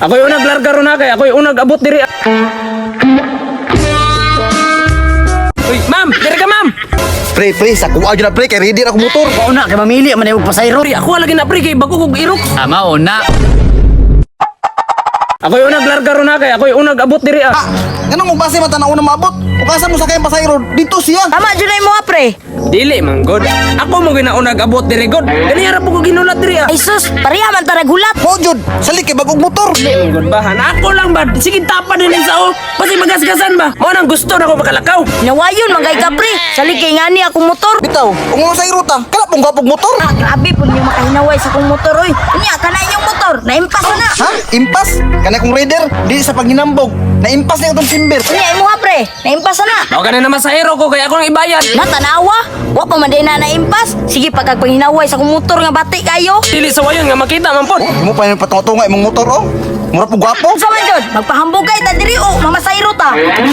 Ako'y unag larga ron ha, kay ako'y unag abot diri. Uy, ma'am, diri ka, ma'am. Pre, pre, sa kuha na pre, kay ready na akong motor. Mao na kay mamili man og pasayro. Pre, ako lagi na pre kay bago kog irok. Tama o na. Ako'y unag larga ron ha, kay ako'y unag abot diri ah. Ah, ganun mo base mata na una maabot. Ug asa mo sakay ang pasahero dito siya. Tama jud na imo ha, pre. Dili man god. Ako mo ginaunag abot diri god. Ganiha ra po ko ginulat diri ah. Ay sus, pareha man ta naghulat. Mo jud, salik kay bagong motor. Dili man god bahan. Ako lang ba? Sige tapa din sa o. Basi magasgasan ba? Mo nang gusto na ko makalakaw. Nawayon man kay ka, pre. Sali kay ngani akong motor. Bitaw, kung mo sa ruta, kana pong gapog motor. Ah, grabe pud niyo makahinaway sa akong motor oy. Unya kana inyong motor, naimpas na. Ha? Impas? Kana kong rider, di sa paginambog. Naimpas niya itong simber. Unya imo ha, pre, naimpas na. Mao gani na masahero ko kay ako ang ibayad. Na tanawa, wa pa man day na naimpas. Sige pagkagpanghinaway sa akong motor nga bati kayo. Dili sa wayon nga makita man pod. Mo pa yung patunga-tunga imong motor oh. Mura po gwapo. Unsa man jud? Magpahambog kay ta diri o mamasayro ta.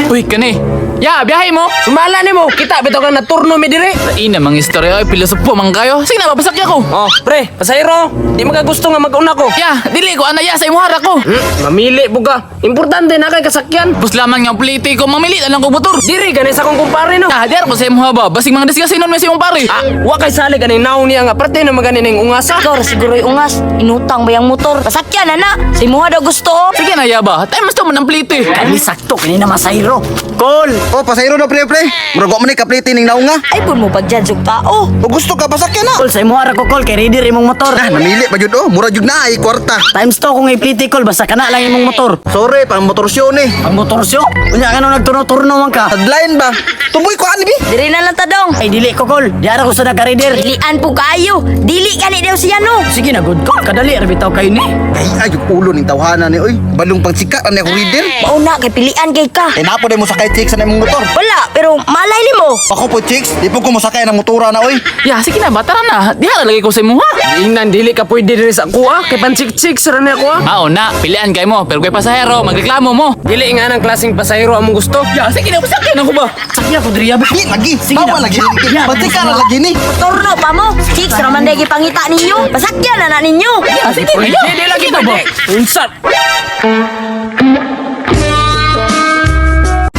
Uy, kani. Ya, biyahe mo. Sumala nimo, kita bitaw kang naturno mi diri. Ina, mga istorya ay pilosopo man kayo. Sige na, papasakya ko. Oh, pre, pasahero. Di makagusto nga mag-una ko. Ya, dili ko ana ya sa imuhara ko. Mamili buga. Importante na kay kasakyan. Puslaman nga plite ko, mamili na lang ko motor. Diri gani sa akong kumpare no. Ah, diar ko sa imuha ba? Basig mga disgasinon may sa imong pare. Ah, wa kay salig ani naong niya nga parte na magani ning ungasa. Ikaw ra siguro yung ungas. Inutang ba yung motor? Pasakyan na na. Sa imuha daw gusto oh. Sige na ya ba? Time mas to man ang plite. Kani sakto kini na masayro. Kol. Oh, pasahero na pre pre. Mura ko man ni kaplite ning naunga. Ay pud mo pag-judge og tao. Kung gusto ka pasakyan na. Kol sa imuha ra ko kol kay ready ra imong motor. Ah, namili pa jud oh. Mura jud na ay kwarta. Times 2 kung ipliti kol basta kana lang imong motor. Sorry, pang motor show ni. Ang motor siyo. Unya ngano nagturno-turno man ka. Headline ba? Tumboy ko ani bi. Diri na lang ta dong. Ay dili ko kol. Diara ko sa nagka-rider. Dilian po kaayo. Dili gani daw siya no. Sige na good kol, kadali ra bitaw kayo ni. Ay, ay, yung ulo ning tawhana ni oy. Balong pangsikat ani akong rider. Mao na kay pilian kay ka. Eh napo day mo sakay chicks na imong motor. Wala, pero malay nimo. Ako po chicks, di po ko mosakay ng motora na oy. Ya, sige na ba? Tara na. Diha ra lagi ko sa imuha. Ingnan dili ka pwede diri sa ako ah. Kay panchik-chik sa ni ako ah. Mao na, pilian kay mo. Pero kay pasahero, magreklamo mo. Dili nga nang klaseng pasahero among gusto. Ya, sige na, pasakyan ako ba? Sakya ko diri ba. Di lagi, Sige bawa na. lagi. Ya, Pansika na lagi ni. Torno pa mo. Chicks ra man day gipangita ninyo. Pasakyan na na ninyo. Ya, sige na. Ya. Dili lagi Sige na ba? pwede. Unsa?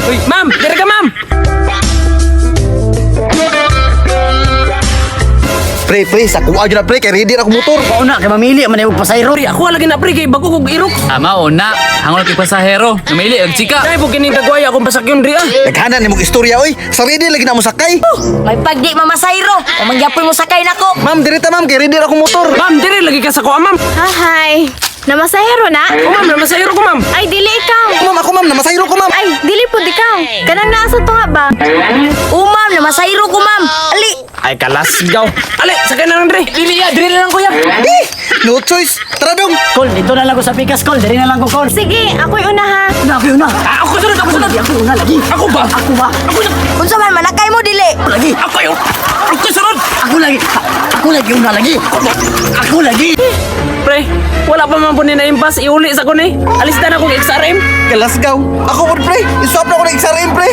Uy, ma'am, diri ka, ma'am. Pre, pre, sa kuha jud na pre kay ready na akong motor. Mao na kay mamili man og pasayro. Pre, ako lagi na pre kay bago kog irok. Tama o na. Hangol kay pasahero. Namili og chika. Kay po kining kagwaya akong pasakyon diri ah. Naghana ni mong istorya oy. Sa ready lagi na mo sakay. May pagdi mamasayro. O mangyapoy mo sakay nako. Ma'am, dirita ma'am kay ready na akong motor. Ma'am, diri lagi ka sa kuha, ma'am. Hi! Namasahero na? O ma'am, namasahero ko, ma'am. Ay, dili ikaw! Ma'am, ako ma'am, namasayro ko ma'am. Ay, dili po ikaw! Kanang naasa to nga ba? O ma'am, namasayro ko ma'am. Ali, Ay, kalasgaw. Ali, sakay na lang diri. Dili ya, diri na lang kuya. Eh, no choice. Tara dong. Kol dito na lang ko sa pikas kol, diri na lang ko kol. Sige, ako'y una ha! Na ako una. Ah, ako sunod, ako sunod. Lagi ako una lagi. Ako ba? Ako ba? Ako na. unsa man manakay mo dili. Ako lagi. Ako yun. Ako sunod. Ako lagi. Ako lagi una lagi. Ako lagi. Pre, wala pa man po ni na-impas. Iuli sa ko ni. Alis na na akong XRM. Kalasgaw. Ako po pre, iswap na ko ng XRM pre.